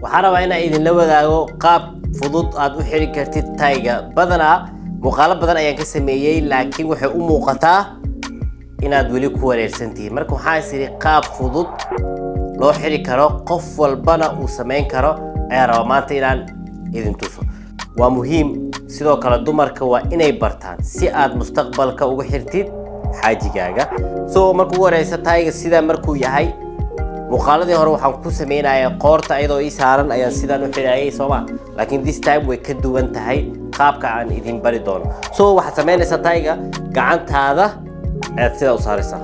Waxaan rabaa inaan idinla wadaago qaab fudud aad u xiri kartid tie-ga. Badanaa muuqaalo badan ayaan ka sameeyey, laakiin waxay u muuqataa inaad weli ku wareersan tihiin. Marka waxaan is idhi, qaab fudud loo xiri karo, qof walbana uu samayn karo, ayaan rabaa maanta inaan idin tuso. Waa muhiim. Sidoo kale dumarka waa inay bartaan si aad mustaqbalka uga xirtid xaajigaaga. So marka ugu horeysa, tie-ga sidaa markuu yahay, muuqaaladii hore waxaan ku sameynaya qoorta ayadoo ii saaran ayaan sidaan u xidhayay, sooma? Laakiin this time way ka duwan tahay qaabka aan idin bari doono. So waxaad samaynaysaa, tie-ga gacantaada ayaad sidaa u saaraysaa.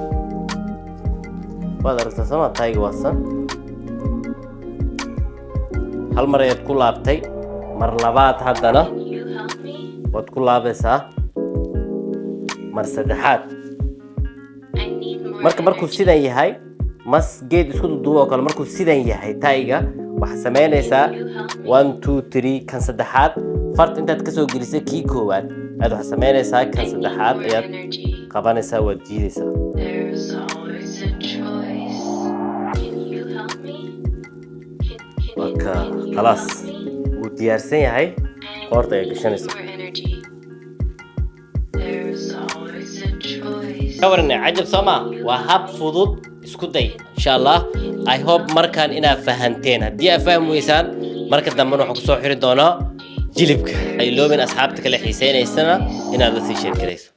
Waad aragtaa, sooma? Tie-ga waa san. Hal mar ayaad ku laabtay, mar labaad haddana waad ku laabaysaa, mar saddexaad. Marka markuu sidan yahay, mas geed isku duduuba oo kale markuu sidan yahay tie-ga, waxaad samaynaysaa one, two, three. Kan saddexaad farta intaad kasoo gelisay kii koowaad ayaad, waxaad samaynaysaa, kan saddexaad ayaad qabanaysaa, waad jiidaysaa. There's always a choice. Can you help me? Can, Marka can you khalaas, help me? wuu diyaarsan yahay. Qoorta ayaad gashanaysaa. More energy. There's always a choice. Ka warane, cajab, soo ma? Waa hab fudud. Isku day, insha Allah. I hope markaan inaad fahanteen. Haddii aad fahmi weysaan, marka dambena waxaan kusoo xiri doonaa jilibka. Ha iloobin asxaabta kale xiiseynaysana inaad la sii share garayso.